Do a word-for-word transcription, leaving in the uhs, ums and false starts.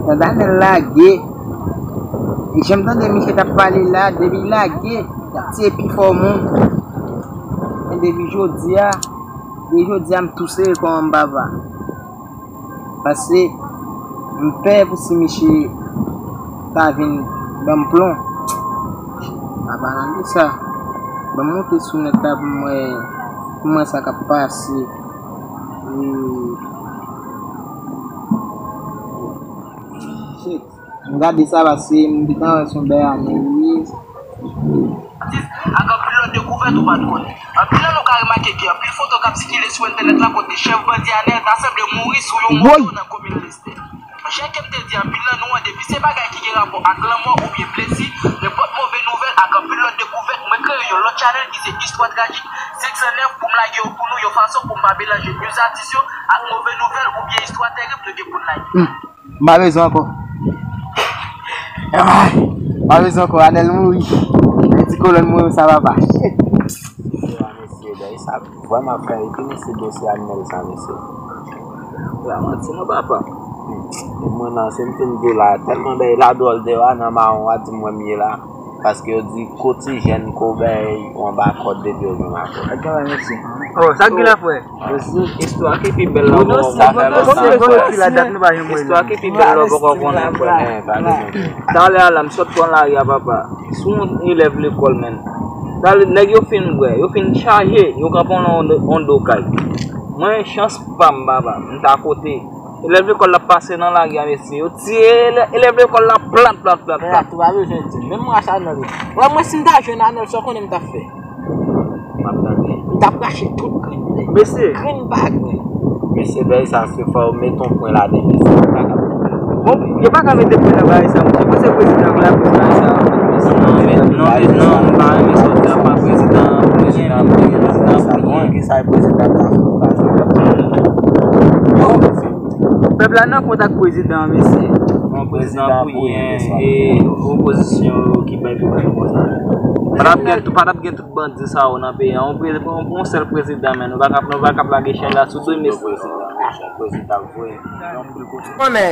Tande Anèl lage. E jan m tande misye t ap pale la, depi l lage, l ap tiye pi fò moun. Men depi jodi a, depi jodi a, m tou sere kòman m papa. Paske m pè pou si misye ta vin ban m plon. Apa nan de sa. Ban m monte sou nèt la pou m wè, pou m wè sa k ap pase. E, shit. M gade sa paske m gentan wè se yon bèl ane wi. Atis, ak anpil lòt dekouvèt ou pa t konnen. Anpil nan nou ka remake ke anpil foto k ap sikile sou entènèt la kote chèf bandi Anèl ta sanble mouri sou yon moto nan komin Lestè. Jan ke m te di, anpil nan nou an, depi se bagay ki gen rapò ak lanmò oubyen blesi, nenpòt move nouvèl ak anpil lòt dekouvèt, mwen kreye yon lòt chanèl ki se Istwa Trajik senk san nèf pou m lage yo pou nou yon fason pou m pa melanje news atis yo ak move nouvèl oubyen istwa terib nou gen pou n lage. M pa bezwen ankò. M pa bezwen ankò, Anèl mouri. Ti kolòn mouri, sa papa. Shit. Mesye, mesye, bèy sa vrèman fè epi mesye dosye Anèl sa, mesye. La manti non, papa. E mwen nan, se m fin di w la, tèlman bèy la dwòl deyò a, nan mawon a, di m wè m ye la. Paske yo di ko ti jèn ko bèy, ou anba kòd depi yo jwenn akò. Ak yon mesye. Oh, sa k gen la, frè? Istwa ki pi bèl la, ou poko fè lòt. Istwa ki pi bèl la, ou poko konnen, frè. Talè a la, m sot pran lari a, papa. Sou yon elèv lekòl, menn. Talè, nèg yo fin bwè, yo fin chaje, yo kanpe nan yon, yon do kay. Mwen, chans pa m, papa, m t akote. Elèv lekòl la pase nan lari a, mesye. Yo tiye elè-, elèv lekòl la plat, plat, plat, plat. Tou pa bezwen di. Menm mwen a Chanèl. Wè, mwen, si m ta jwenn Anèl, sa w konnen m t ap fè? M ap tande. M t ap rache tout grenn li. Mesye. Grenn pa grenn. Mesye, bèy sa, se fò w met yon pwen ladan, mesye. Bon, yo pa ka mete pwen nan bagay sa, mesye. Mwen se prezidan, mwen la prezidan sa. Non, men, non, men, non, m pa renmen sa w di a, pa prezidan, prezidan, prezidan, prezidan. Ki sa prezidan ta fè? Pèp la nan kont ak prezidan an, mesye. Yon prezidan pou yen e opozisyon yo ki bay pwoblèm konsa. Pa t ap gen, pa t ap gen tout bandi sa yo nan peyi a. Yon pre-, yon, yon sèl prezidan, men nou pa kap, nou pa kap lage chen la sou do mesye. Prezidan, prezidan vre. Konnen.